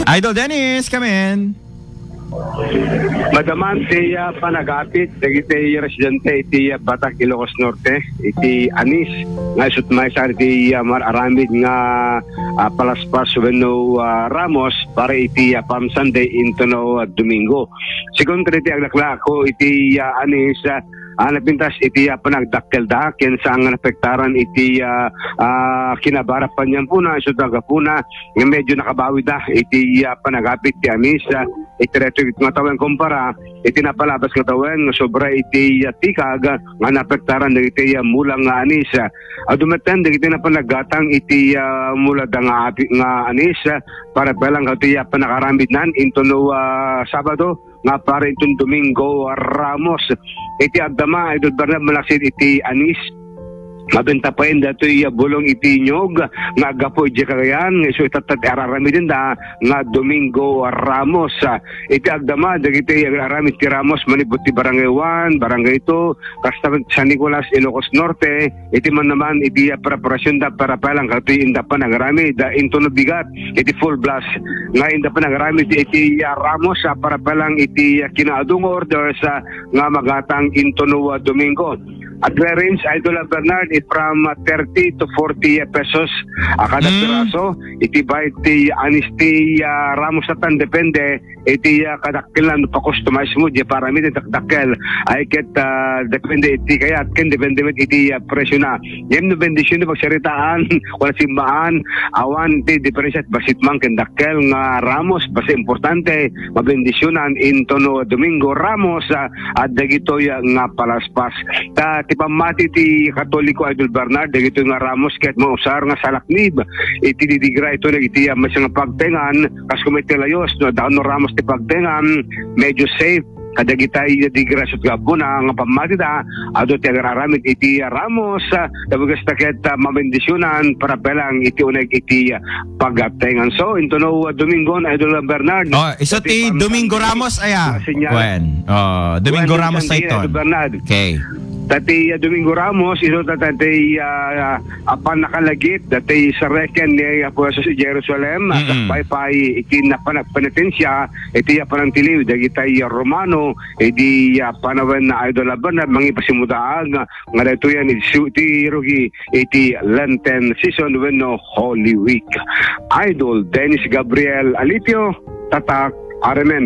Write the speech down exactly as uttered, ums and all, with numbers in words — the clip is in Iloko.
Idol Dennis, come in. Madama ti, ah, panagapit dagiti residente iti, ah, Batac, Ilocos Norte, iti Anis, nga isut' maysa iti, ah, mar-aramid nga, ah, palaspas wenno, ah, Ramos para iti, ah, Palm Sunday intono, ah, Domingo. Segun kadagiti aglaklako iti, ah, Anis, ah, ah, napintas iti, ah, panagdakkelda ken saan nga naapektaran iti, ah, ah, kinabara paniampona, isu ti gapuna nga medyo nakabawida iti, ah, panagapit ti Anis, ah, iti diretso nga tawen kumpara iti napalabas nga tawen nga sobra iti, ah, tikag nga naapektaran dagiti, ah, mulang nga Anis. Adu metten dagiti napan naggatang iti, ah, mulada nga api-, nga Anis, ah, para pay lang kadagiti, ah, panakaramidnan intono, ah, Sabado nga para inton Domingo Ramos. Iti agdama, Idol Bernard, malaksid iti Anis, mabenta pay datoy, ah, bulong iti inyog nga aggapu idiay Cagayan nga isu itatta ti ar-aramidenda nga Domingo Ramos. Ah, iti agdama dagiti aramid ti Ramos manipud ti Barangay one, Barangay two, kasta met San Nicolas, Ilocos Norte, iti man naman iti, ah, preparasionda para pay lang kadagiti inda panagaramid, ah, intono bigat iti full blast nga inda panagaramid iti, ah, Ramos, ah, para pay lang iti, ah, kinaadu nga orders, ah, nga magatang intono, ah, Domingo. Agre-range, Idol, ah, Bernard, is from, ah, thirty to forty, ah, pesos, ah, kada Mm. piraso. Iti bayad ti Anis ti, ah, Ramos itatta, depende iti, ah, kadakkelan, pa-customize mo diay paramid ti dakdakkel. Ay ket, ah, depende iti kayat ken depende met iti, ah, presiona. Ngem no bendision ti pagsaritaan, wala simmaan, awan ti diferensia bassit man ken dakkel nga Ramos, basta importante, mabendisionan intono Domingo Ramos, ah, a dagitoy, ah, nga palaspas. Ta ti pammati ti Katoliko, Idol Bernard, dagitoy nga Ramos ket mausar nga salaknib iti didigra ito dagiti, ah, maysa nga pagtaengan, kas kuma iti layos, no, daan no Ramos ti pagtaengan, medyo safe kadagiti didigra isu ti gapuna nga pammatida, adu ti agar-aramid iti, ah, Ramos, ah, tapno kasta ket, ah, mabendisionan para pay lang iti uneg iti, ah, pagtaengan. So, intono, ah, Domingo, Idol Bernard. Oh, isu ti Domingo Ramos, aya. Wen. Oh, Domingo Ramos ta iton. Bernard. Okay. Dati, ah, Domingo Ramos, isu ta dati, ah, apan nakalagip, dati sa reken ni Apo Jesus iti Jerusalem, Mm-mm. paypay iti napanagpenitensia, iti, ah, panangtiliw, dagiti, ah, Romano, idi, ah, panawen na Idol Bernard, mangipasimudaan, nga daytoy yan, iti rugi, iti Lenten season wenno Holy Week. Idol Dennis Gabriel Alipio, Tatak, R M N.